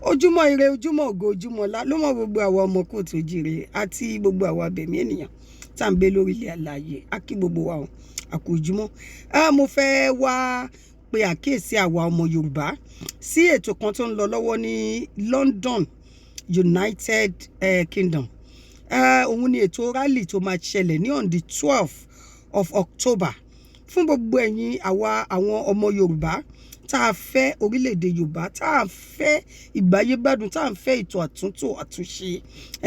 Ojúmọ́ ire, ojúmọ́ ògo, ojúmọ́ ọlá ló mọ́ gbogbo àwa ọmọ káàárọ̀ oòjíire àti gbogbo àwa abẹ̀mí ènìyàn tá à ń gbé lórí ilẹ̀ alààyè. Á kí gbogbo wa o, a kú ojúmọ́. Mo fẹ́ wá pe àkíyèsí àwa ọmọ Yorùbá sí ètò kan tó ń lọ lọ́wọ́ ní London, United Kingdom. Òun ni ètò rally tó máa ṣẹlẹ̀ ní on the 12 of October. Fún gbogbo ẹ̀yin àwa àwọn ọmọ Yorùbá tá a fẹ́ orílẹ̀-èdè Yorùbá, tá a fẹ́ ìgbáyégbádùn, tá a fẹ́ ètò àtúntò àtúnṣe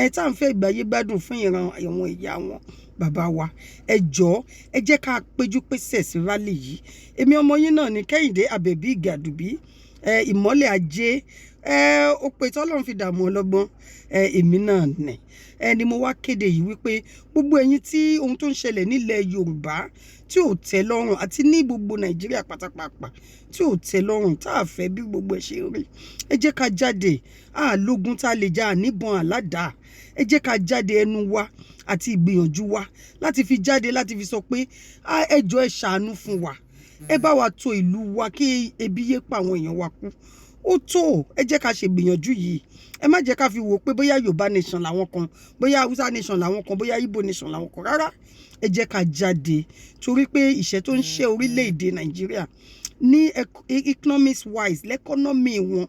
ẹ, tá a fẹ́ ìgbáyégbádùn fún ìran àwọn ìyá wọn, bàbá wa, ẹ jọ̀ọ́, ẹ jẹ́ ká péjú pésẹ̀ sí rally yìí. Èmi ọmọ yín náà ní Kẹ́hìndé Àbẹ̀bí Ìgàdùbí ẹ, ìmọ́lẹ̀ ajé ẹ, ó pe tọ́lọ́run fi dààmú ọlọ́gbọ́n ẹ, èmi náà nì ẹ ni mo wá kéde yìí wípé gbogbo ẹ̀yin tí ohun tó ń ṣẹlẹ̀ nílẹ̀ Yorùbá tí ò tẹ́ lọ́rùn àti ní gbogbo Nàìjíríà pátápátá tí ò tẹ́ lọ́rùn, tá a fẹ́ bí gbogbo ẹ̀ ṣe rí, ẹ jẹ́ ká jáde. Àlógún tá a lè já níbọn àládàá. Ẹ jẹ́ ká jáde, ẹnu wa àti ìgbìyànjú wa láti fi jáde, láti fi sọ pé ẹ jọ̀ọ́, ẹ ṣàánú fún wa, ẹ bá wa tò ìlú wa, kí ebi yé pa àwọn èèyàn wa kú. Ó tó, ẹ jẹ́ ká ṣe gbìyànjú yìí. Ẹ má jẹ́ ká fi wò pé bóyá Yorùbá nation làwọn kan, bóyá Hausa nation làwọn kan, bóyá Igbo nation làwọn kan. Rárá, ẹ jẹ́ ká jáde torí pé ìṣẹ́ tó ń ṣe orílẹ̀-èdè Nàìjíríà ní economics wise, l'economy wọn,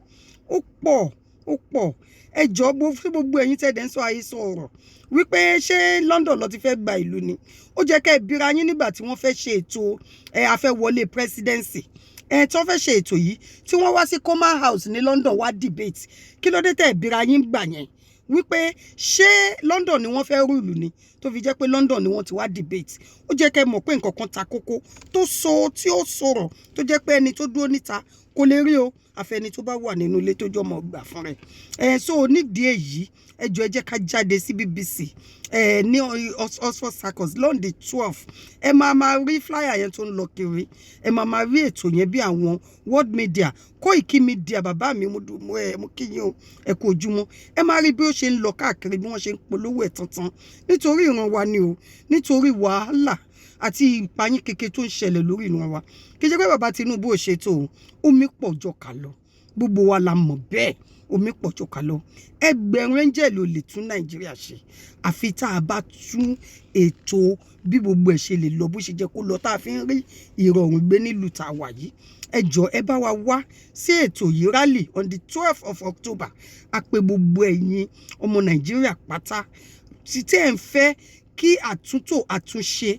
ó pọ̀, ó pọ̀. Ẹ jọ̀ọ́, fún gbogbo ẹ̀yin tẹ́lẹ̀ ń sọ àhesọ ọ̀rọ̀ wípé ṣé London ló ti fẹ́ gba ìlú ni, ó jẹ́ kẹ́ ẹ bíra yín nígbà tí wọ́n fẹ́ ṣe ètò ẹ afẹ́ wọlé presidency ẹ, tí wọ́n fẹ́ ṣe ètò yìí, tí wọ́n wá sí Coman House ní London wá debate. Kí ló dé tẹ́ ẹ bíra yín gbà yẹn wípé ṣé London ni wọ́n fẹ́ rule ni, tó fi jẹ́ pé London ni wọ́n ti wá debate? Ó jẹ́ kẹ́ mọ̀ pé nǹkan kan ta kókó tó so tí ó sọ̀rọ̀, tó jẹ́ pé ẹni tó dúró níta kò lè rí o, àfẹni tó bá wà nínú ilé tó jọmọ gbà fún rẹ̀ ẹ. So nídìí èyí, ẹ jọ̀ọ́, ẹ jẹ́ ká jáde sí BBC ẹ ní Oxford Circus on the 12. Ẹ máa máa rí flyer yẹn tó ń lọ kiri, ẹ máa máa rí ètò yẹn bí àwọn world media, Koiki Media. Bàbá mi, mo ẹ, mo kí yín o, ẹ kú ojúmọ́. Ẹ máa rí bí ó ṣe ń lọ káàkiri, bí wọ́n ṣe ń polówó ẹ̀ tuntun, nítorí ìran wa ni o, nítorí wàhálà àti ìpayín keke tó ń ṣẹlẹ̀ lórí ìran wa. Kì í ṣe pé bàbá Tinubu ò ṣètò o, omi pọ̀ jọ kà lọ, gbogbo wa la mọ̀ bẹ́ẹ̀. Omi pọ̀ jọ kà lọ. Ẹgbẹ̀rún angel ò lè tún Nàìjíríà ṣe, àfi tá a bá tún ètò bí gbogbo ẹ̀ ṣe lè lọ, bó ṣe jẹ́ kó lọ, tá a fi ń rí ìrọ̀rùn gbé nílùú tá a wà yìí. Ẹ jọ̀ọ́, ẹ bá wa wá sí ètò yìí, rally on the 12 of October. A pè gbogbo ẹ̀yin ọmọ Nàìjíríà pátá tí tẹ́ ẹ̀ ń fẹ́ kí àtúntò àtúnṣe,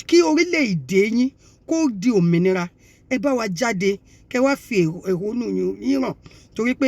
kí orílẹ̀-èdè yín kó di òmìnira, ẹ bá wa jáde, kẹ́ wá fi ẹ̀hónú yín hàn torí pé.